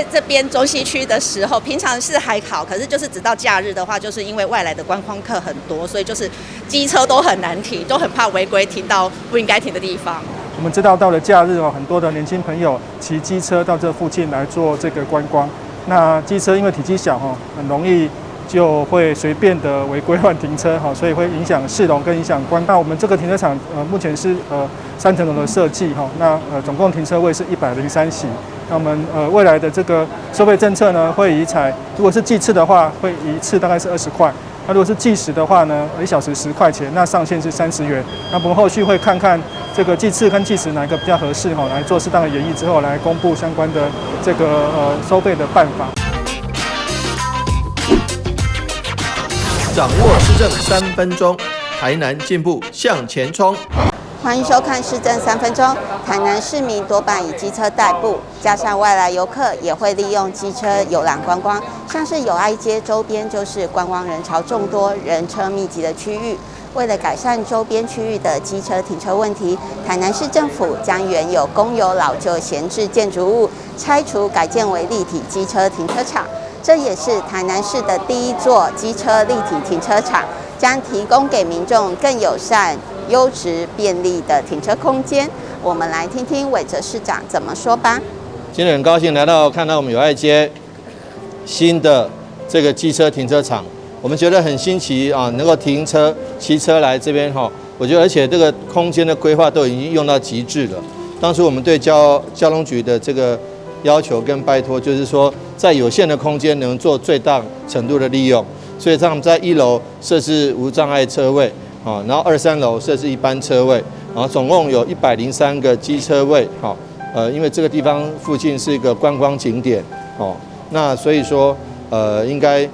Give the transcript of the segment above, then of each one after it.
在這邊中西區的時候，平常是還好，可是就是直到假日的話，就是因為外來的觀光客很多，所以就是機車都很難停，都很怕違規停到不應該停的地方。我們知道到了假日哦，很多的年輕朋友騎機車到這附近來做這個觀光。那機車因為體積小哈，很容易就會隨便的違規亂停車哈，所以會影響市容跟影響觀。那我們這個停車場目前是3層樓的設計哈，那總共停車位是103席。那我們未來的這個收費政策呢，會以採如果是計次的話，會一次大概是20塊。那如果是計時的話呢，1小時10塊錢，那上限是30元。那我們後續會看看這個計次跟計時哪個比較合適哈，來做適當的研議之後，來公布相關的這個收費的辦法。掌握市政3分鐘，台南進步向前衝。歡迎收看市政3分鐘。台南市民多半以機車代步，加上外來遊客也會利用機車遊覽觀光。像是友愛街周邊就是觀光人潮眾多、人車密集的區域。為了改善周邊區域的機車停車問題，台南市政府將原有公有老舊閒置建築物拆除，改建為立體機車停車場。這也是台南市的第一座機車立體停車場，將提供給民眾更友善、優質、便利的停車空間。我們來聽聽韋哲市長怎麼說吧。今天很高興來到看到我們友愛街新的這個機車停車場，我們覺得很新奇啊，能夠停車騎車來這邊哈，我覺得而且這個空間的規劃都已經用到極致了。當初我們對交通局的這個要求跟拜託，就是說在有限的空間能做最大程度的利用，所以他們在1樓設置無障礙車位啊，然後2、3樓設置一般車位，然後總共有103個機車位。好，因為這個地方附近是一個觀光景點，哦，那所以說，應該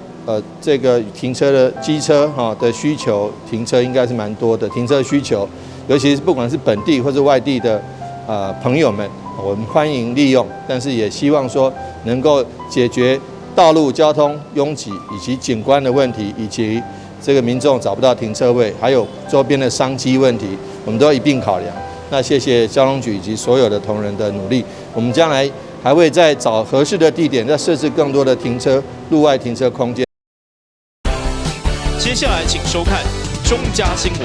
這個停車的機車哈的需求，停車應該是蠻多的，停車需求，尤其是不管是本地或是外地的朋友們，我們歡迎利用，但是也希望說能夠解決道路交通擁擠以及景觀的問題，以及這個民眾找不到停車位，還有周邊的商機問題，我們都一併考量。那謝謝交通局以及所有的同仁的努力，我們將來還會再找合適的地點，再設置更多的停車路外停車空間。接下來請收看中嘉新聞。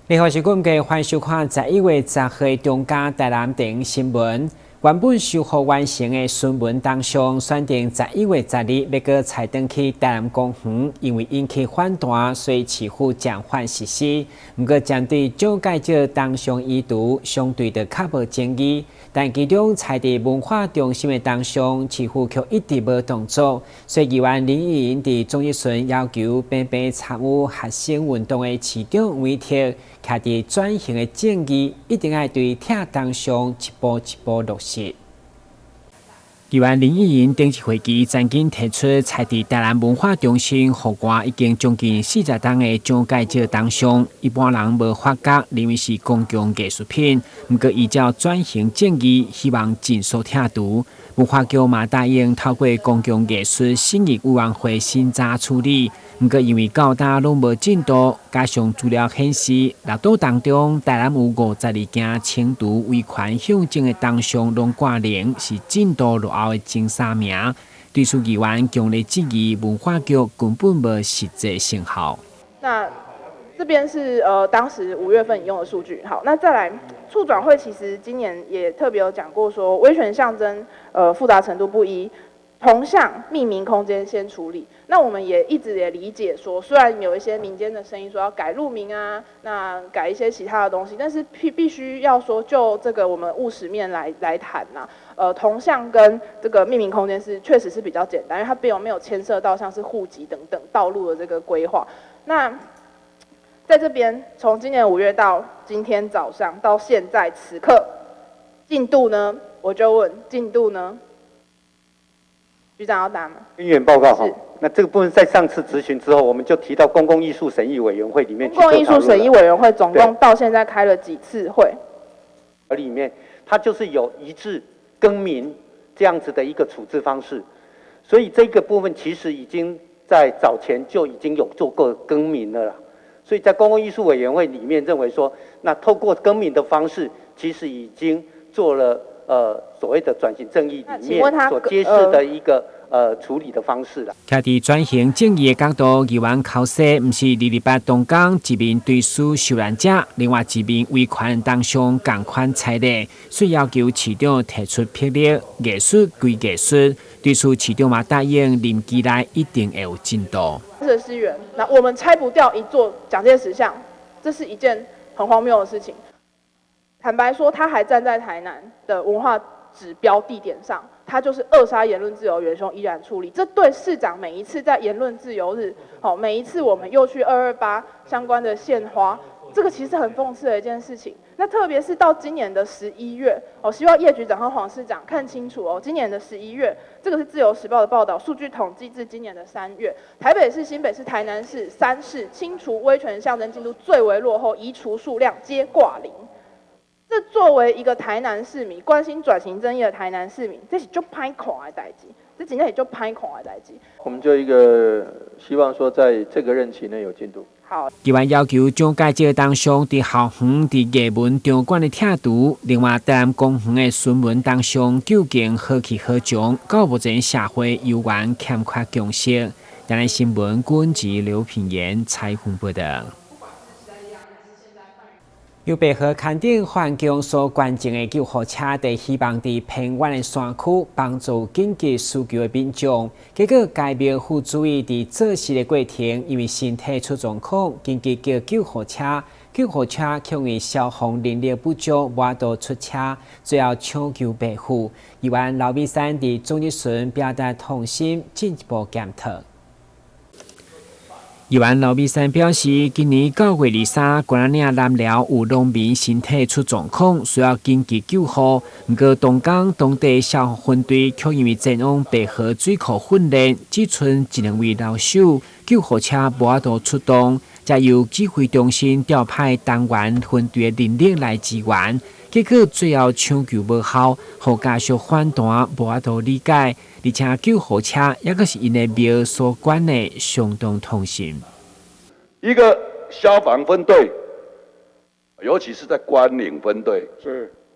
你好，是阮家歡迎收看11月10號中嘉台南電新聞。原本修復完成的孫文銅像，選定11月12欲閣再轉去台南公園，因為引起反彈，所以市府暫緩實施。毋過針對蔣介石銅像移除，相對就較無爭議。但其中踩佇文化中心的銅像，市府卻一直無動作。所以議員林益仁佇總質詢要求平平參與學生運動的市長委託，徛佇轉型的正義，一定愛對拆銅像一步一步落實。議員林益仁頂一會期曾經提出，踩佇台南文化中心戶外已經將近40冬的蔣介石銅像，一般人無發覺，認為是公共藝術品。毋過依照轉型正義，希望盡速拆除。文化局嘛答應透過公共藝術審議委員會審查處理。毋過因為到今攏無進度，加上資料顯示，6都當中台南有52件清除維權向政的銅像攏掛零，是進度落後的前3名。對此議員強烈質疑文化局根本無實際成效。那這邊是當時5月份引用的數據。好，那再來促轉會，其實今年也特別有講過說，威權象徵複雜程度不一。銅像命名空間先處理，那我們也一直也理解說，雖然有一些民間的聲音說要改路名啊，那改一些其他的東西，但是必須要說就這個我們務實面來談吶，銅像跟這個命名空間是確實是比較簡單，因為它並沒有牽涉到像是戶籍等等道路的這個規劃。那在這邊從今年5月到今天早上到現在此刻，進度呢？我就問進度呢？局長要答嗎？議員報告哈，那這個部分在上次質詢之後，我們就提到公共藝術審議委員會裡面。公共藝術審議委員會總共到現在開了幾次會？而裡面它就是有一致更名這樣子的一個處置方式，所以這個部分其實已經在早前就已經有做過更名了啦。所以在公共藝術委員會裡面認為說，那透過更名的方式，其實已經做了所謂的轉型正義裡面所揭示的一個處理的方式啦。徛佇轉型正義的角度，議員考說，毋是228同工一面追思受難者，另外一面維權當上仝款裁力，所以要求市長提出魄力，藝術歸藝術，對此市長嘛答應任期內一定會有進度。這是議員，那我們拆不掉一座蔣介石像，這是一件很荒謬的事情。坦白說，他還站在台南的文化指標地點上，他就是扼殺言論自由元兇，依然矗立。這對市長每一次在言論自由日，好，每一次我們又去228相關的獻花，這個其實很諷刺的一件事情。那特別是到今年的11月，我希望葉局長和黃市長看清楚哦。今年的十一月，這個是自由時報的報道，數據統計至今年的3月，台北市、新北市、台南市三市清除威權象徵進度最為落後，移除數量皆掛零。這作為一個台南市民，關心轉型正義的台南市民，這是足歹看的代誌，這真正是足歹看的代誌。我們就一個希望說，在這個任期內有進度。好。議員要求蔣介石銅像佇校園佇藝文場館的拆除，另外台南公園的孫文銅像究竟何去何從？到目前社會猶原欠缺共識。台南新聞軍籍劉品言採訪報道。由白河崁頂環境所捐贈的救護車，佇希望佇偏遠的山區幫助緊急需求的民眾。結果，該名副主委佇做事的過程，因為身體出狀況，緊急叫救護車，救護車卻因為消防人力不足，無法度出車，最後搶救袂赴。議員劉美珊佇總質詢表達痛心，進一步檢討。議員劉美珊表示，今年9月23，關仔嶺南寮有農民身體出狀況，需要緊急救護。毋過東港當地消防分隊卻因為前往白河水庫訓練，只賰一兩位老手，救護車無法度出動，才由指揮中心調派單元分隊的人力來支援。結果最後搶救無效，予家屬反彈，無法度理解。而且救護車猶閣是𪜶的廟所捐的，相當痛心。一個消防分隊，尤其是在關嶺分隊，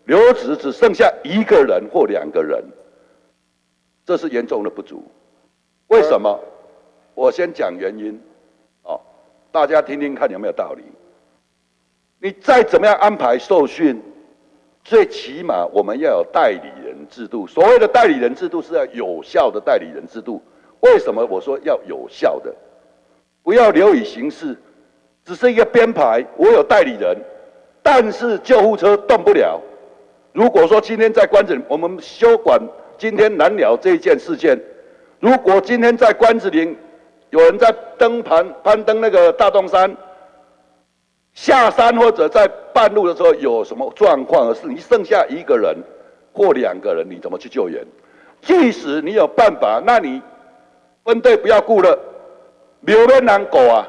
留職只剩下一個人或兩個人，這是嚴重的不足。為什麼？我先講原因，哦，大家聽聽看有沒有道理。你再怎麼樣安排受訓，最起碼我們要有代理人制度。所謂的代理人制度是要有效的代理人制度。為什麼我說要有效的？不要流於形式，只是一個編排。我有代理人，但是救護車動不了。如果說今天在關子嶺，我們休管今天南寮這一件事件。如果今天在關子嶺有人在登攀登那個大洞山，下山或者在半路的時候有什麼狀況，而是你剩下一個人或兩個人，你怎麼去救援？即使你有辦法，那你分隊不要顧了。廟免人顧啊，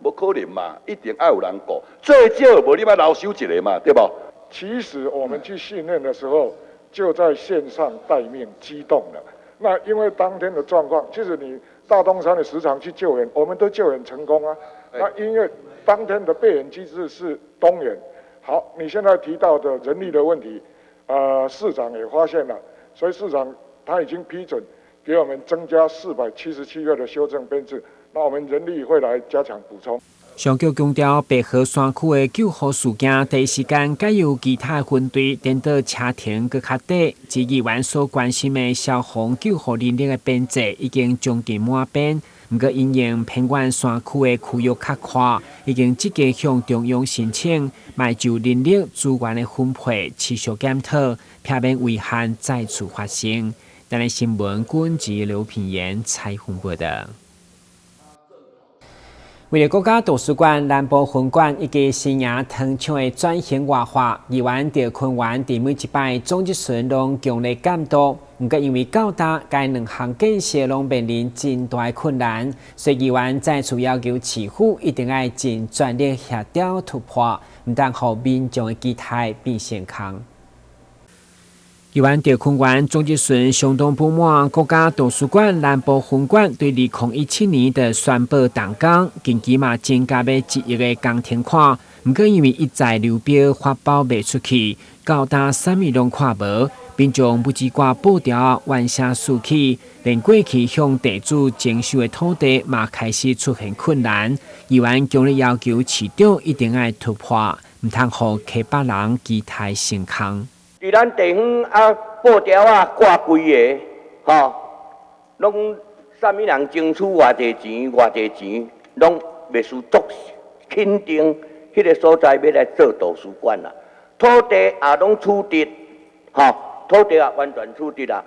無可能嘛，一定愛有人顧。最少無你愛留守一個嘛，對無？其實我們去訓練的時候，就在線上待命機動了。那因為當天的狀況，其實你大東山的時常去救援，我們都救援成功啊。那因為當天的備援機制是東援。好，你現在提到的人力的問題，市長也發現了，所以市長他已經批准給我們增加477個的修正編制。那我們人力會來加強補充。上局強調，白河山區的救護事件，第一時間改由其他分隊顛倒車程閣較短。至議員所關心的消防救護人力的編制已經將近滿編，毋過因應偏遠山區的區域較闊，已經積極向中央申請，欲就人力資源的分配持續檢討，避免遺憾再次發生。台南新聞軍籍劉品言採訪報道。為了國家圖書館南部分館以及新營糖廠的轉型活化，議員趙坤元佇每一擺總質詢攏強力監督。毋過因為到今該兩項建設攏面臨真大困難，所以議員再次要求市府一定愛盡全力協調突破，毋通予民眾的期待變成空。宜蘭地區員鍾志順相當不滿國家圖書館南部分館對2017年就宣布動工，近期嘛增加欲1億的工程款，毋過因為一再流標發包袂出去，到今啥物攏看無，民眾不只掛布條怨聲四起，連過去向地主徵收的土地嘛開始出現困難。議員強烈要求市長一定愛突破，毋通予溪北人期待成空。佇咱地方啊，布條仔掛規个，吼，攏啥物人爭取偌濟錢，偌濟錢，攏袂輸足肯定，彼个所在欲來做圖書館啦，土地也攏取得，吼，土地也完全取得啦。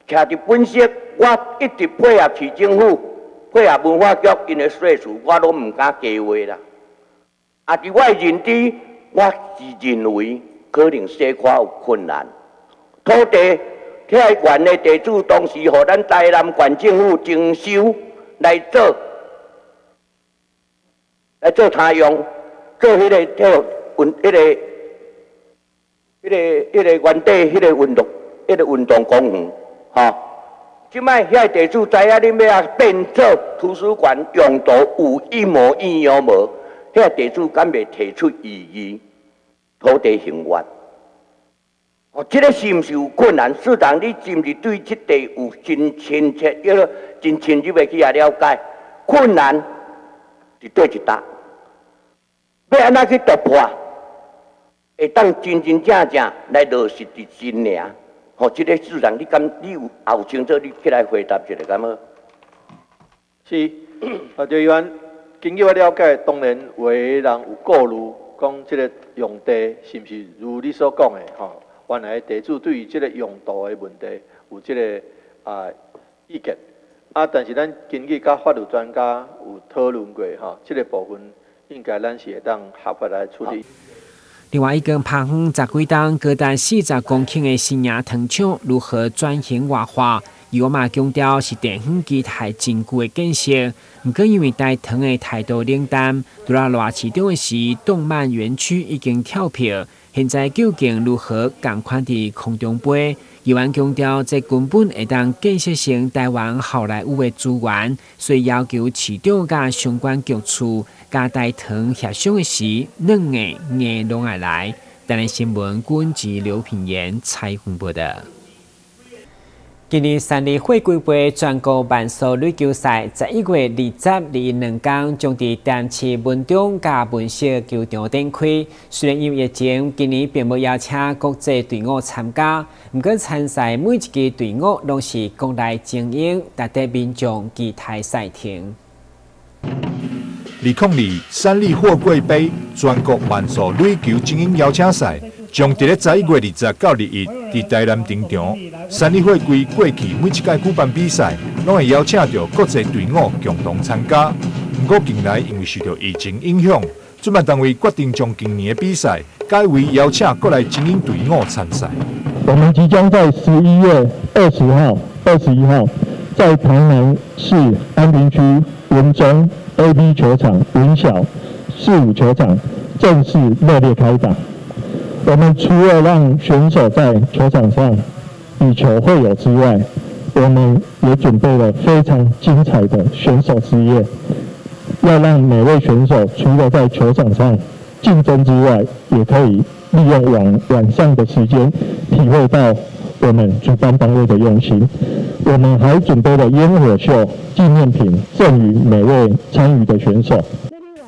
徛佇本色，我一直配合市政府，配合文化局，𪜶的說辭，我攏毋敢加話啦。啊，佇我的認知，我是認為。可能小可有困難，土地遐原的地主當時予咱台南縣政府徵收來做，來做他用，做彼个體育運，彼个、彼个、彼个原底彼个運動、彼个運動公園，吼。這擺遐地主知影恁欲按變做圖書館用途有一模一樣無？遐地主敢袂提出異議？土地還原，哦，這个是毋是有困難？市長，你是毋是對這塊有真親切、一個真深入的去遐了解？困難佇佗一搭，欲按怎去突破？會當真真正正來落實佇新營？吼，這个市長，你敢你有後清楚？你起來回答一下，敢無？是，啊，劉議員，根據我了解，當然有的人有顧慮。講這个用地是毋是如你所講的吼？原來地主對於這个用途的問題有這个意見啊，但是咱根據佮法律專家有討論過吼，這个部分應該咱是會當合法來處理。另外，已經拍遠十幾冬高達40公頃的新營糖廠如何轉型活化？伊嘛強調是地方期待真久的建設，毋過因為台糖的態度冷淡，除了賴市長的時，動漫園區已經跳票，現在究竟如何仝款佇空中飛？議員強調，這根本會當建設成台灣好萊塢的資源，所以要求市長佮相關局處佮台糖協商的時，軟的硬攏愛來。台南新聞郭吉劉品言採訪報導。今年三立貨櫃杯全國慢速壘球賽，11月20、21兩天將佇台南市文中佮文小球場展開。雖然因為疫情，今年並無邀請國際隊伍參加，毋過參賽每一支隊伍攏是國內精英，值得民眾期待賽程。2002三立貨櫃杯全國慢速壘球精英邀請賽，將佇咧11月20到21，佇台南登場。三立貨櫃過去每一屆舉辦比賽，攏會邀請著國際隊伍共同參加。毋過近來因為受著疫情影響，主辦單位決定將今年的比賽改為邀請國內精英隊伍參賽。我們即將在11月20號、21號，在台南市安平區文中 AB 球場文小四五球場正式熱烈開打。我們除了讓選手在球場上以球會友之外，我們也準備了非常精彩的選手之夜，要讓每位選手除了在球場上競爭之外，也可以利用晚晚上的時間體會到我們主辦單位的用心。我們還準備了煙火秀、紀念品贈予每位參與的選手。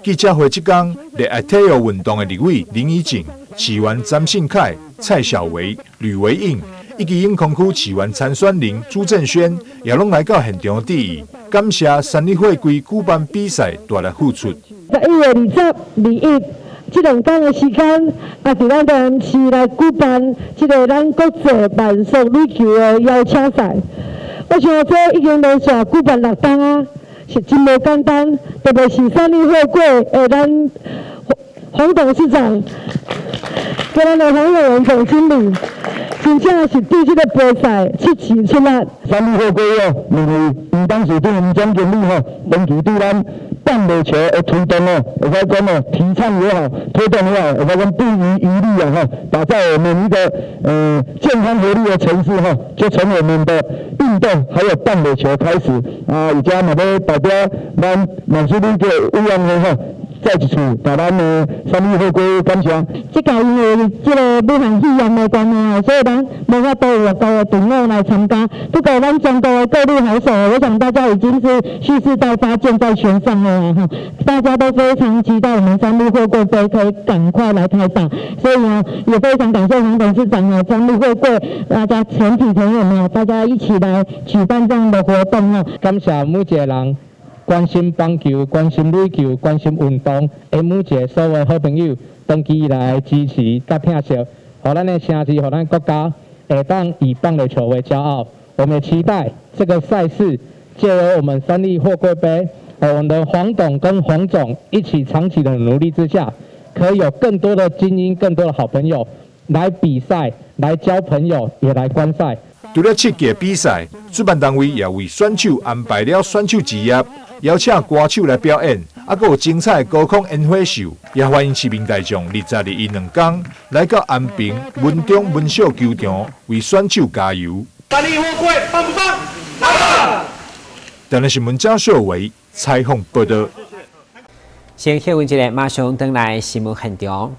記者會這工，熱愛體育運動的立委林宜景、市議員詹信凱、蔡小維、呂維應，以及永康區市議員參選人朱正軒，也攏來到現場致意，感謝三立貨櫃舉辦比賽大力付出。11月20、21這兩天的時間，啊，佇咱台南市來舉辦這个咱國際慢速壘球的邀請賽。我想這已經連續舉辦六冬啊，是真無簡單。特別是三立貨櫃的咱黃董事長，佮咱的黃永文總經理，真正是對這個杯賽出錢出力。三立貨櫃哦，因為黃董事長、黃總經理吼，長期對咱棒壘球的推動哦，會使講哦，提倡也好，推動也好，會使講不遺餘力啊吼，打造我們一個健康活力的城市吼，就從我們的運動還有棒壘球開始啊，而且嘛欲代表咱萬事壘球委員會吼，再一次共咱的三立貨櫃感謝。這屆因為這个武漢肺炎的關係，所以咱無法度有外國的隊伍來參加。不過咱全國的各路好手，我想大家已經是蓄勢待發，箭在弦上了哈。大家都非常期待我們三立貨櫃杯可以趕快來開打，所以呢，也非常感謝黃董事長哦，三立貨櫃大家全體朋友們，大家一起來舉辦這樣的活動哦。感謝每一個人關心棒球、關心壘球、關心運動的每一個所有好朋友，長期以來支持佮疼惜，予咱的城市、予咱國家會當以棒壘球為驕傲。我們也期待這個賽事藉由我們三立貨櫃杯，我們的黃董跟黃總一起長期的努力之下，可以有更多的精英、更多的好朋友來比賽、來交朋友、也來觀賽。除了七屆比賽，主辦單位也為選手安排了選手之夜，邀請歌手來表演，啊，閣有精彩的高空煙火秀，也歡迎市民大眾20、21兩天來到安平文中文小球場為選手加油。三立貨櫃棒不棒？棒！台南新聞張秀偉採訪報道。先歇一下，馬上轉來新聞現場。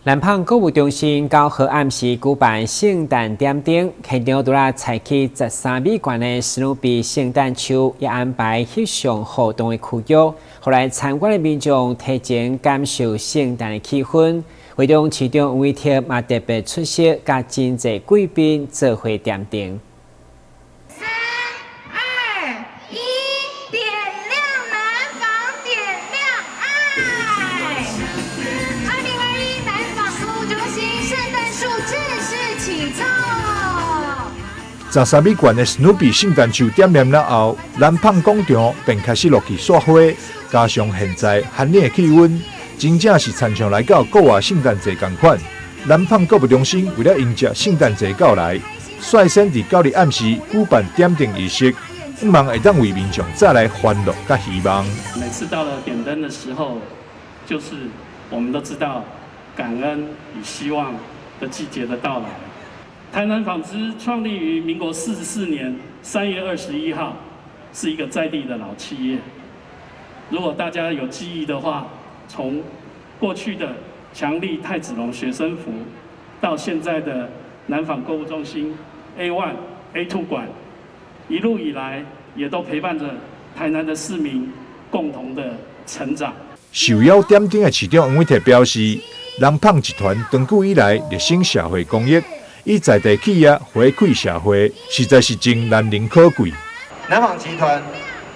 南方購物中心九號暗時舉辦聖誕點燈，現場除了採取13米懸的史努比聖誕樹，也安排翕相互動的區域，予來參觀的民眾提前感受聖誕的氣氛。會中市長黃偉哲嘛特別出席，佮真濟貴賓做伙點燈。 3、2、1，點亮南紡，點亮愛！2021南紡購物中心聖誕樹正式啟動。 13米懸的史努比聖誕樹點燃了後，南紡廣場便開始落起雪花，加上現在寒冷的氣溫，真正是親像來到國外聖誕節仝款。南紡購物中心為了迎接聖誕節到來，率先佇9日暗時舉辦點燈儀式，希望會當為民眾帶來歡樂佮希望。每次到了點燈的時候，就是我們都知道感恩與希望的季節的到來。台南紡織創立於民國44年3月21號，是一個在地的老企業。如果大家有記憶的話，從過去的強力太子龍學生服，到現在的南紡購物中心 A1、A2 館，一路以來也都陪伴着台南的市民共同的成長。受邀點燈的市長黃偉哲表示，南紡集團長久以來熱心社會公益，以在地企業回饋社會，實在是真難能可貴。南紡集團，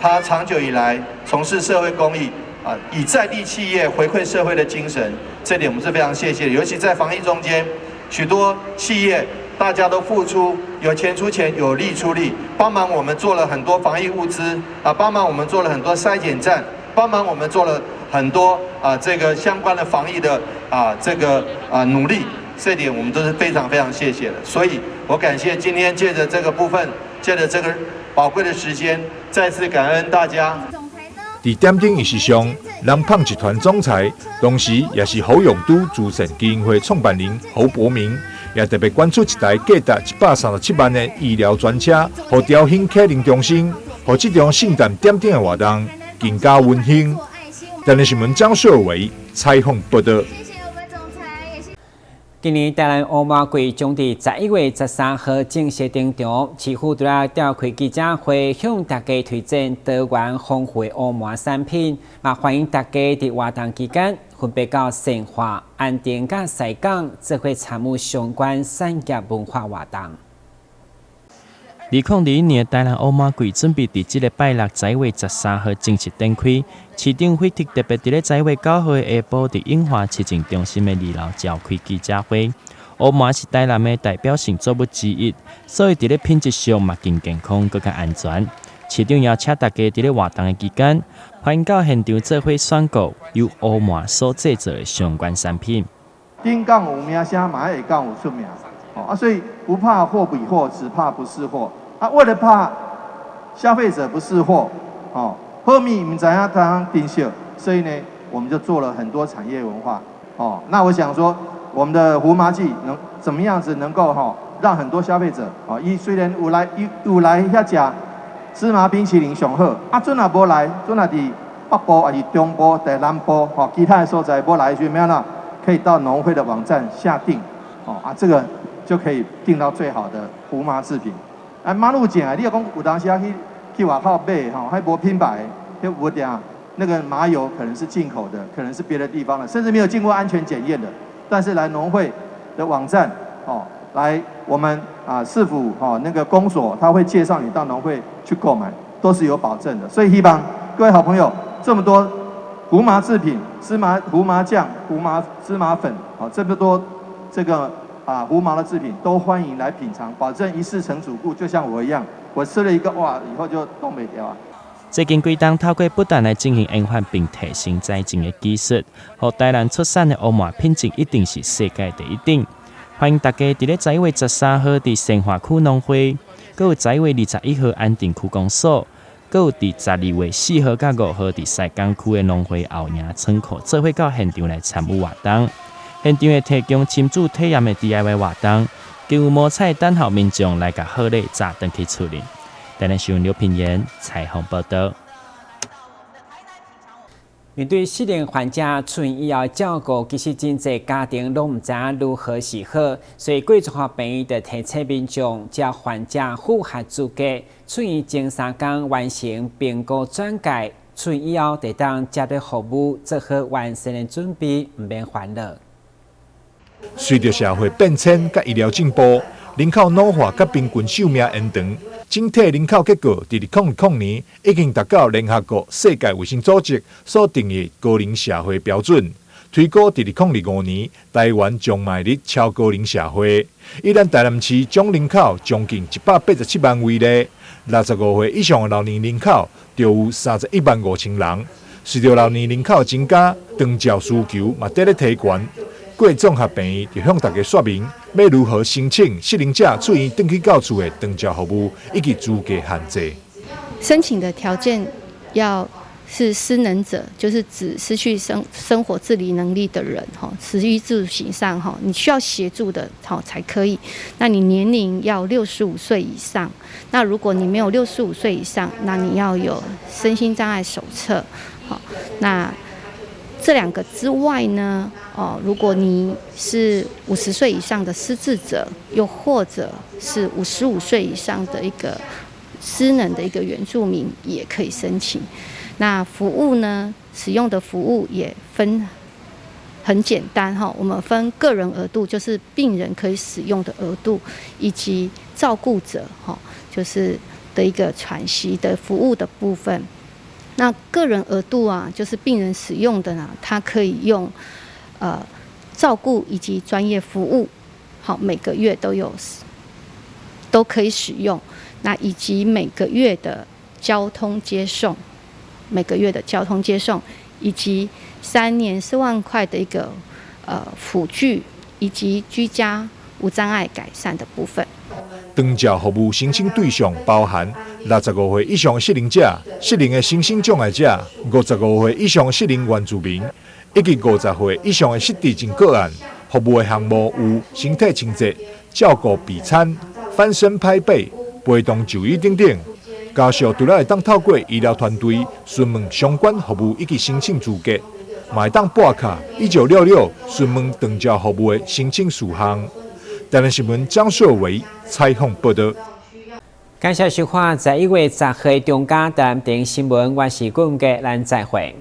它長久以來從事社會公益。啊，以在地企業回饋社會的精神，這點我們是非常謝謝的。尤其在防疫中間，許多企業大家都付出，有錢出錢，有力出力，幫忙我們做了很多防疫物資，啊，幫忙我們做了很多篩檢站，幫忙我們做了很多啊這個相關的防疫的啊這個啊努力，這點我們都是非常非常謝謝的。所以我感謝今天借著這個部分，借著這個寶貴的時間，再次感恩大家。佇點燈儀式上，南紡集團總裁，同時也是侯永都慈善基金會創辦人侯伯明，也特別捐出一台價值137萬的醫療專車，予兆興客運中心，予這場聖誕點燈的活動更加溫馨。台南新聞張秀偉採訪報道。今年台南烏麻粿將佇11月13號正式登場，市府除了召開記者會，向大家推薦多元豐富的烏麻產品，嘛歡迎大家佇活動期間分別到善化、安定佮西港，做伙參與相關產業文化活動。2021年台南烏麻粿準備佇這个拜六十一月十三號正式展開，市長費特特別佇咧十一月9號的下晡，佇永華市政中心的二樓召開記者會。烏麻是台南的代表性作物之一，所以佇咧品質上嘛更健康，閣較安全。市長邀請大家佇咧活動的期間，歡迎到現場做伙選購由烏麻所製作的相關產品。頂港有名聲，嘛愛下港有出名，哦啊，所以不怕貨比貨，只怕不識貨。啊，為了怕消費者不識貨，哦，後面毋知影通珍惜，所以呢，我們就做了很多產業文化，哦，那我想說，我們的胡麻季能怎麼樣子能夠哈，讓很多消費者，哦，伊雖然有來有來遐食芝麻冰淇淋上好，啊，陣若無來，陣若佇北部還是中部、佇南部，吼，其他的所在無來，就咩啦，可以到農會的網站下訂，哦，啊，這個就可以訂到最好的胡麻製品。啊，馬路剪啊，你若講有當時啊去去外口買吼，還無品牌，彼無定那個麻油可能是進口的，可能是別的地方的，甚至沒有經過安全檢驗的。但是來農會的網站，哦，來我們啊市府哦那個公所，他會介紹你到農會去購買，都是有保證的。所以希望各位好朋友，這麼多胡麻製品、芝麻胡麻醬、胡麻芝麻粉，哦，這麼多這個。啊，胡麻的製品都歡迎來品嘗，保證一試成主顧。就像我一樣，我吃了一個哇，以後就擋袂牢啊。最近幾冬透過不斷來進行研發並提升栽種的技術，予台南出產的烏麻品質一定是世界第一等。歡迎大家佇咧十一月十三號佇善化區農會，閣有十一月21號安定區公所，閣有佇12月4號佮5號佇西港區的農會後營倉庫，做伙到現場來參與活動。現場會提供親子體驗的 DIY 活動，更有摸彩等候民眾來共賀禮紮轉去厝裡。台南新聞劉品言採訪報道。面對失能患者出院以後照顧，其實真濟家庭攏毋知影如何是好，所以貴綜合病院就提醒民眾，只要患者符合資格，出院前3工完成評估轉介，出院以後就當接到服務，做好完善的準備，毋免煩惱。隨著社會變遷佮醫療進步，人口老化佮平均壽命延長，整體人口結構佇2020年已經達到聯合國世界衛生組織所定義高齡社會標準。推估佇2025年，台灣將邁入超高齡社會。以咱台南市總人口將近187萬為例，65歲以上的老年人口就有31萬5千人。隨著老年人口增加，長照需求嘛佇咧提懸。貴綜合病院就向大家說明，欲如何申請失能者出院轉去到厝的長照服務以及資格限制。申請的條件要是失能者，就是指失去生活自理能力的人，哈，食衣住行上，哈，你需要協助的，好才可以。那你年齡要六十五歲以上。那如果你沒有六十五歲以上，那你要有身心障礙手冊，好，那這兩個之外呢？哦，如果你是50歲以上的失智者，又或者是55歲以上的一個失能的一個原住民，也可以申請。那服務呢？使用的服務也分很簡單哈，我們分個人額度，就是病人可以使用的額度，以及照顧者哈，就是的一個喘息的服務的部分。那個人額度啊，就是病人使用的呢，他可以用照顧以及專業服務，好，每個月都有都可以使用。那以及每個月的交通接送，每個月的交通接送，以及3年4萬塊的一個輔具，以及居家無障礙改善的部分。長照服務申請對象包含65歲以上的失能者、失能的身心障礙者、55歲以上的失能原住民，以及50歲以上的失智症個案。服務的項目有身體清潔、照顧備餐、翻身拍背、陪同就醫等等。家屬除了會當透過醫療團隊詢問相關服務以及申請資格，嘛會當撥卡1966詢問長照服務的申請事項。台南新聞張碩維採訪報導。感謝收看十一月十號中嘉台南新聞，我是顧文傑，咱再會。